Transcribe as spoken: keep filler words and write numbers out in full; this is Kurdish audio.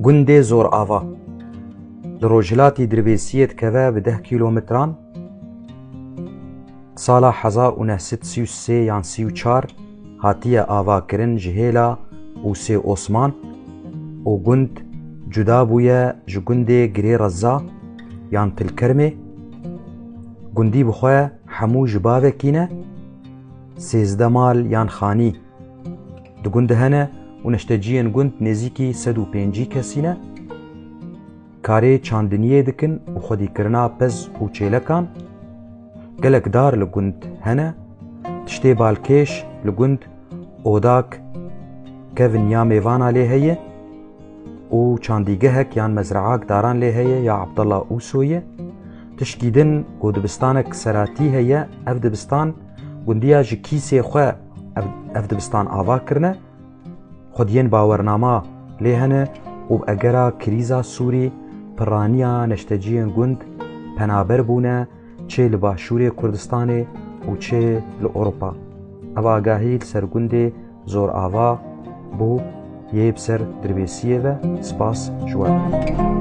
Gundê Zorava li rojhilatî Dirbêsiyê dikeve bi deh kîlometran. Sala hezar û neh sed sî û sê yan sî û çar hatiye avakirin ji hêla Ûsê Osman û gund cuda bûye ji gundê Girê Reza yan Tilkermê. Gundî bi xwe hemû ji bavekî ne, sêzdeh mal yan xanî di gund hene û neşteciyên gund nêzîkî sed û pêncî kesî ne. Karê çandiniyê dikin û xwedîkirina pez û çêlekan. Gelek dar li gund hene. Tiştê balkêş li gund odak, kevin ya mêvana lê heye û çandîgehek yan mezraak daran lê heye ya Abdullah Ûso ye. Tişkî din ku dibistanek seratî heye, ev dibistan gundiya ji kîsê xwe ev, ev dibistan ava kirine. Xwediyên bawernama lê hene û bi egera krîza Sûrî piraniya neşteciyên gund penaber bûne, çê li Başûrê Kurdistanê û çê li Ewropa. Ev agahî li ser gundê Zorava bû yê bi ser Dirbêsiyê ve. Spas ji we.